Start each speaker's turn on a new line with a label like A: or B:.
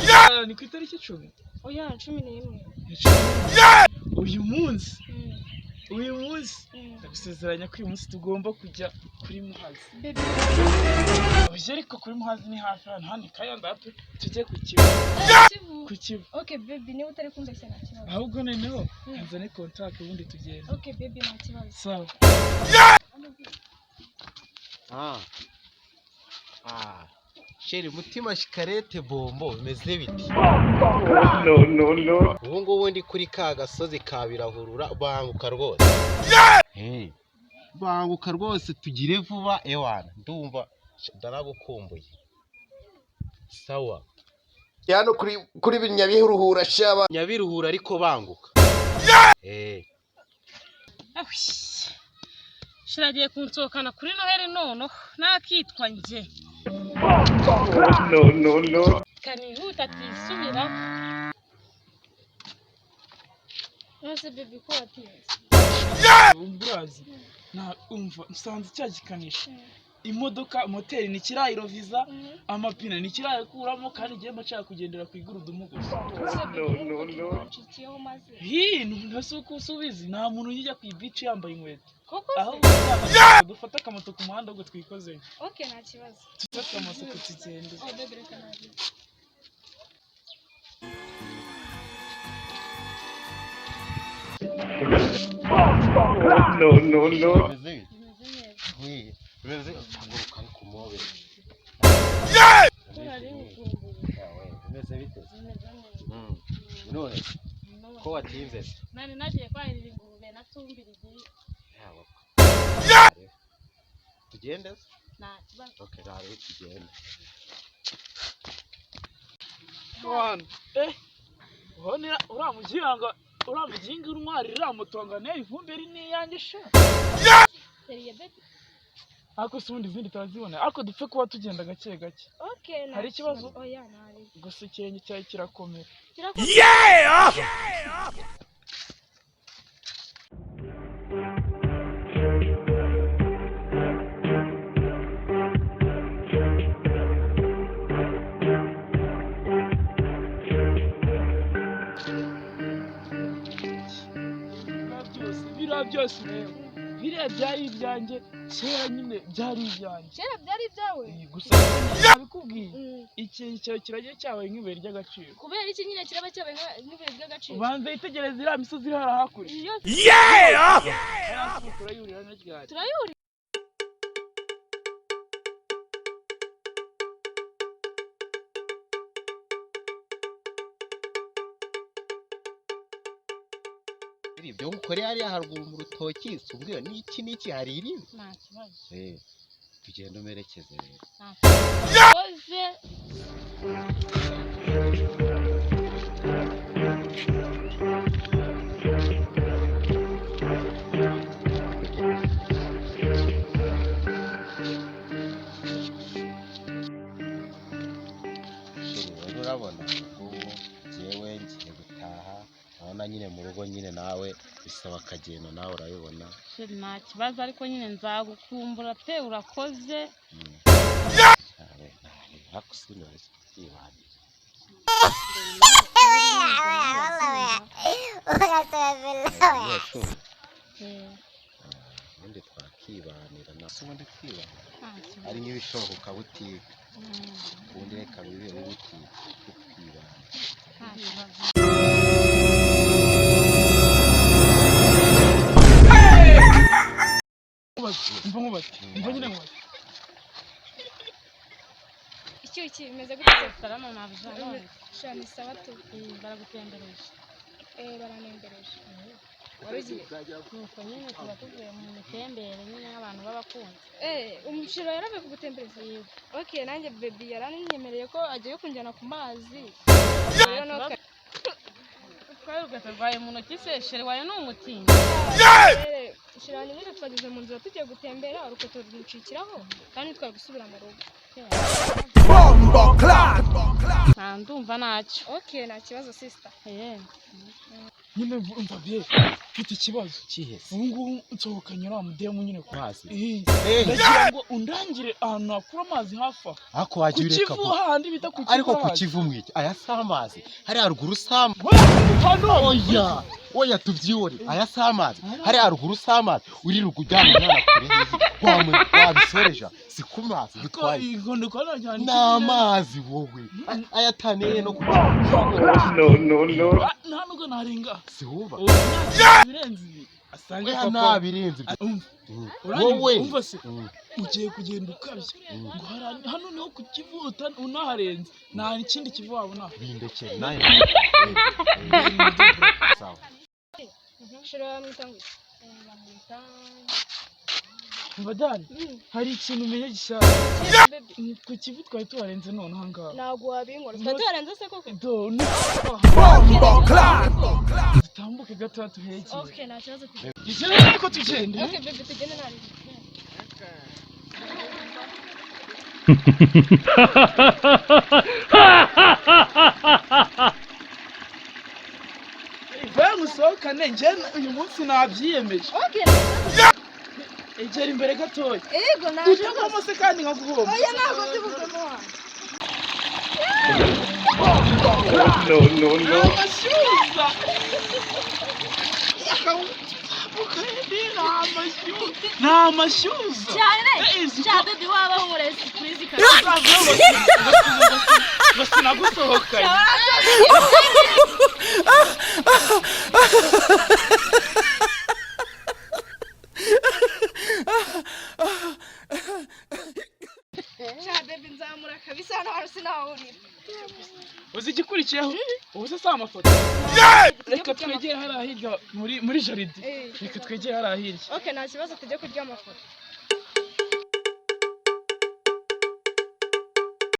A: Ah, ni ku itariki 10.
B: Oya, 11.
A: Ni 11. Uyu munsi, uyu munsi, ndagusezeranya ko uyu munsi tugomba kujya kuri Muhazi.
B: Baby.
A: Oya, ariko kuri Muhazi ni hafi hano, hano i Kayonza pe, tujye ku Kivu.
B: Kivu.
A: Ku Kivu.
B: Okay baby, niba utari kumbeshya nta kibazo.
A: Ahubwo noneho nzane contact, ubundi tugende.
B: Okay baby, nta kibazo.
A: Sawa.
C: Ah. Ah. Chéri, mutima, shikarete, bombo, bimeze biti?
D: No, no, no.
C: Ubu ngubu ndi kuri ka gasozi ka Birahurura, banguka rwose. Hey. Banguka rwose tugire vuba, ewana. Ndumva ndanagukumbuye. Sawa.
D: Hano kuri Nyabiruhura shaba.
C: Nyabiruhura, ariko banguka. Eh.
E: Shiragiye kunsohokana kuri Noheli, noneho nakitwa njye.
D: No, no, no.
E: Kanihuta atisubira.
B: None baby, ko watinze?
A: Umva, urazi na umva nsanze cya gikanisha imodoka moteri ni kirayiroviza, amapine ni kirayikuramo, kandi igihe mba nshaka kugendera ku igurudumu gusa.
D: No, no, no.
B: Nshikiyeho maze.
A: Hino ntase uko usubizi, nta muntu ujya ku ibici yambaye inkweto.
B: Koko se?
A: Ahubwo dufate akamoto ku muhanda, ahubwo twikozeyo.
B: Okay, nta kibazo.
A: Dufate akamoto tugende.
B: Oh baby, reka nabi.
D: No, no, no.
C: Bimeze bite? Oui. Bimeze, haguruka ariko umobe. Yawe, bimeze bite? None ko watinze se?
E: Nari nagiye kwahirira ingurube natumbira igihe.
C: Yawe. Tugende se?
E: Nta kibazo.
C: Okay, rero tugende.
A: Eh, ubona uriya muginga, uriya muginga intwari, iriya moto ngo ntera ivumbi iri ni iyanjye sha.
B: Sérieux baby?
A: Ariko se ubundi izindi turazibona, ariko dupfe kuba tugenda gake gake.
B: Okay, nta
A: Hari ikibazo?
B: Oya, ntari.
A: Gusa ikirenge cyawe kirakomera.
B: Kirakomeye.
A: Biriya byose rero, biriya byari ibyanjye kera nyine, byari ibyanjye.
B: Kera byari ibyawe?
A: Eh, gusa nabikubwiye, ikirenge cyawe kiragiye cyabaye nk'ibuye ry'agaciro.
B: Kubera iki nyine kiraba cyabaye nk'ibuye ry'agaciro?
A: Ubanza yitegereze iriya misozi iri hariya hakurya.
B: Iyo.
A: Hariya turayurira na ryari?
B: Turayuri.
C: Ibyo ngukoreye hariya haruguru mu rutoki, si ubwiyo n'iki n'iki, hari iribi.
E: Nta kibazo.
C: Eh, tugende umerekeze rero.
E: Nta kibazo. Koze.
C: Chéri, rero urabona ubwo jyewe ngiye gutaha, urabona nyine mu rugo nyine nawe bisaba akagendo, nawe urabibona.
E: Chéri, nta kibazo, ariko nyine nzagukumbura pe, urakoze.
C: Yawe, ntari hakusinore yibanire. Umunyeshuri. Ubundi twakibanira na se, ubundi twibanira
E: Nta kibazo.
C: ari nk'ibishoboka ukabutike, ubundi reka bibe butike tukibana.
E: Nta kibazo.
A: Mva nkubaze, mva nyine nkubaze.
B: Icyuki, bimeze gute?
E: Salama mabuja, none?
B: Sha, ni sawa tu.
E: Baragutembereje?
B: Eh, baranembereje. Wari ugiye?
E: Nuko nyine tuba tuvuye mu mitembere nyine nk'abantu b'abakunzi.
B: Eh, umushiro yaravuye kugutembereza? Okay, nanjye baby yaranyemereye ko agiye kunjyana ku mazi. Rero
E: Nta
B: no
E: kibazo. Twari ugatarwaye mu ntoki se, chéri wawe ni umutindi?
B: Shirani nyine, twageze mu nzira tugiye gutembera, urukweto rumucikiraho kandi twari gusubira mu rugo.
E: Nta, ndumva ntacyo.
B: Okay, nta kibazo sister.
E: Eh.
A: Nyine umva bye, mfite ikibazo.
C: Kihese?
A: Ubu ngubu nsohokanye uriya mudemu nyine ku
C: Mazi.
A: Eh,
C: Eh.
A: ndagira ngo undangire ahantu hakura amazi hafi aho.
C: Ariko
A: Ku
C: wagiye ureka
A: Kivu,
C: bo.
A: hahandi bita ku Kivu.
C: Ariko ku
A: Amazi.
C: Kivu mwiki, aya si amazi. Hariya haruguru si amazi.
A: Hano.
C: Oya, oya, tubyihore, aya si amazi. Hariya haruguru si amazi. Uririrwa ujyana umwana kure hehe? Wabisoreja si ku mazi
A: Ko
C: bitwaye.
A: inkondo kwa najyana.
C: Ni amazi wowe, aya ataniye no ku
D: No, no, no.
A: Nta nubwo narenga.
C: Si wumva?
A: Ubu nta birenze ibi asange
C: Oya,
A: papa.
C: nta birenze ibyo.
A: Umva.
C: Wowe.
A: Uranyumva? Umva se. Ugiye kugenda ukabya ngo hano niho ku Kivu, unaharenze nta kindi Kivu wabona.
C: Bindekere nawe. Sawa.
B: Chéri bamwita ngo iki? Bamwita
A: Badari, hari ikintu umenye gishyashya.
B: Baby.
A: Ku Kivu twari tuharenze none ahangaha.
B: Ntabwo wabinkora, twari tuharenze se koko?
A: Do dutambuke gatoya tuhegere.
B: Okay, nta kibazo, tugende.
A: Igera ariko tugende.
B: Okay baby, tugende nta ribi.
A: Vaya musohokane, njye uyu munsi nabyiyemeje.
B: Okay, nta kibazo.
A: Egera imbere gatoya.
B: Yego, naje.
A: Utagwamo se kandi nkaguhomba?
B: Oya, ntabwo ndi bugwemo wanjye.
D: No, no, no.
A: Amashyuza ni amashyuza.
E: Cyane.
A: Eh, izi
E: Cya baby, waba nkoreye surprise kabisa.
A: Ngo sinagusohokanye.
B: Cya baby, nzamura kabisa, hano hantu sinahurira.
A: Uzi igikurikiyeho ubu se? Si amafoto? Reka twegere hariya hirya muri jardin.
B: Eh.
A: Reka twegere hariya hirya.
B: Okay, nta kibazo, tujye kurya amafoto.